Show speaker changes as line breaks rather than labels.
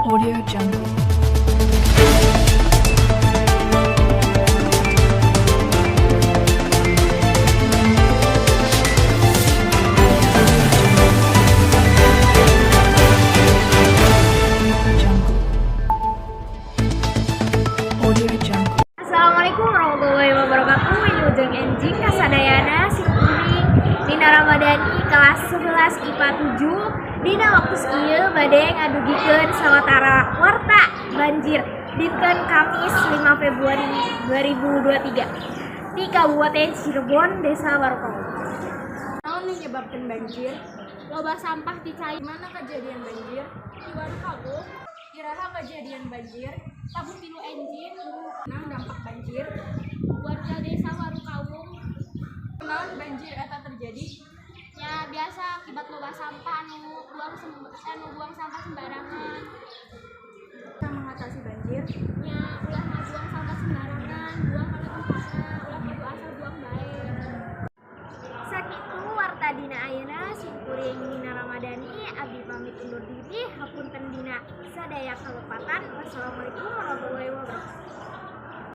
Audio Jungle. Audio Jungle. Audio Jungle.
Assalamualaikum warahmatullahi wabarakatuh. Wilujeng enjing kasadayana. Simkuring Nina Ramadhani, kelas 11 IPA 7. Dina waktu ieu bade ngadugikeun sawatara warta banjir dinten Kamis, 5 Februari 2023 di Kabupaten Cirebon, Desa Warukawa.
Naon nu nyebabkeun banjir?
Loba sampah di cai.
Mana kejadian banjir?
Di Warukago.
Iraha kejadian banjir?
Tabuh 3 enjing.
Naon dampak banjir?
Warga Desa Warukawung.
Naon banjir eta terjadi?
Ya biasa, akibat loba sampah anu buang sampah sembarangan.
Cara mengatasi banjir?
Ya ulah ngabuang sampah sembarangan, buang kana tempatna, ulah kudu asal buang bae.
Sakitu warta dina ayeuna. Simkuring Nina Ramadhani, abdi pamit undur diri, hapunten dina sadaya kalepatan. Wassalamualaikum warahmatullahi wabarakatuh.